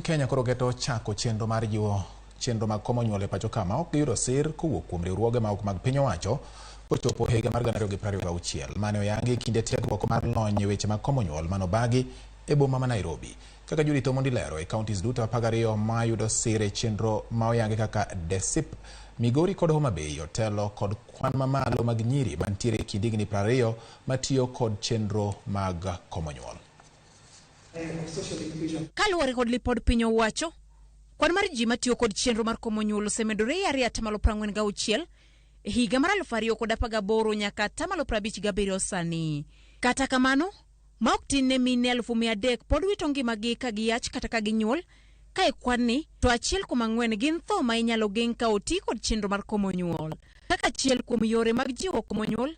Kenya koro keto chako chenro mar jiwo chenro mag komo nyuol e pacho ka ma ok giyudo sir kowuok kuom riwruoge ma ok mag piny owacho kochopo higa mar 2026. Mane oyangi e kinde tiegruok mar lony e weche mag komo nyuol manobagi e boma ma Nairobi. Kaka Judith Omondi lero, e counties duto 12 ma yudo sir e chenro ma oyangi kaka DESIP, Migori kod Homa Bay otelo kod kwan mamalo mag nyiri mantiere e kind higni 20 matiyo kod chenro mag komo nyuol. Kaluwore kod lipod piny owacho, kwan mar ji matiyo kod chenro mar komo nyuol osemedore yare 46% e higa mar 2018 nyaka 57% sani. Kata kamano, ma ok tin ne mine 300,000 pod wito ngimagi ka giyach kata ka ginyuol, ka e kwan ni to 1 kuom 4 gin tho ma inyalo geng' ka oti kod chenro mar komo nyuol. Kaka achiel kuom yore mag jiwo komo nyuol,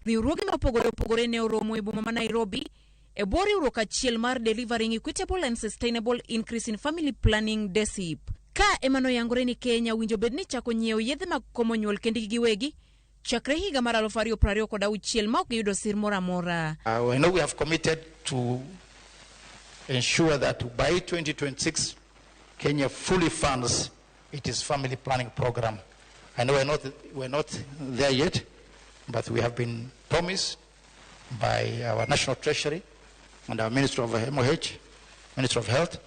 riwruoge mopogore opogore ne oromo e boma ma Nairobi e bwo riwruok achiel mar Delivering Equitable and Sustainable Increase in Family Planning, DESIP. Ka ema noyangore ni Kenya owinjo bed ni chako nyiewo yedhe mag komo nyuol kendgi giwegi chakre higa mar 2026 ma ok giyudo sir moro amora. I know we have committed to ensure that by 2026, Kenya fully funds its family planning program. I know we're not there yet, but we have been promised by our National Treasury and our Minister of MOH, Minister of Health,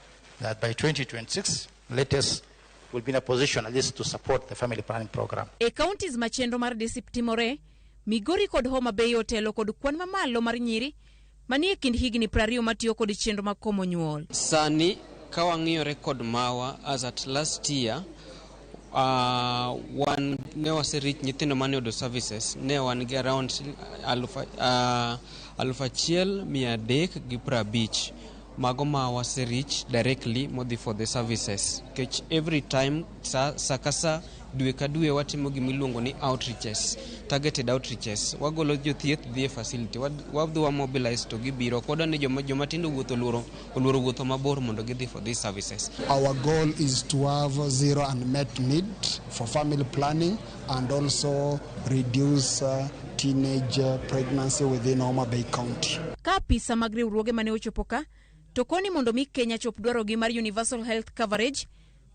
that by 2026, latest, will be in a position at least to support the family planning program. E counties ma chenro mar DESIP timore, Migori kod Homa Bay otelo kod kwan mamalo mar nyiri manie kind higni 20 matiyo kod chenro mag komo nyuol. Sani ka wang'iyo record mawa as at last year, wan ne wase reach nyithindo mane oyudo services, ne wan gi around 1350 mago ma wase reach directly modhi for the services, nikech every time sa ka sa, dwe ka dwe, watimo gimiluongo ni outreaches, targeted outreaches. Wagolo jothieth dhi e facility, wadhi wa mobilize to gibiro. Ok wadwa ni joma tindo wuotho oluoro wuotho mabor mondo gidhi for these services. Our goal is to have zero unmet need for family planning and also reduce teenage pregnancy within Homa Bay County. Ka apisa mag riwruoge mane ochopo ka to koni mondo mi Kenya chop dwarogi mar universal health coverage,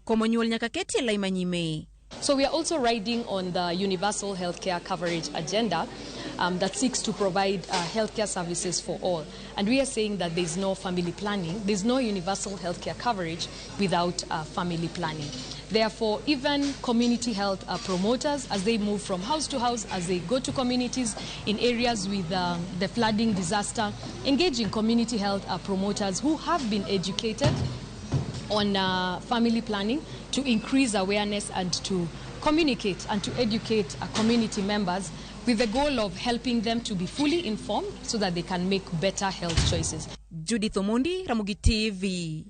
komo nyuol nyaka ketie lai manyime. So we are also riding on the universal healthcare coverage agenda that seeks to provide healthcare services for all. And we are saying that there's no family planning, there's no universal healthcare coverage without family planning. Therefore, even community health promoters, as they move from house to house, as they go to communities in areas with the flooding disaster, engaging community health promoters who have been educated on family planning to increase awareness and to communicate and to educate community members with the goal of helping them to be fully informed so that they can make better health choices. Judith Omondi, Ramogi TV.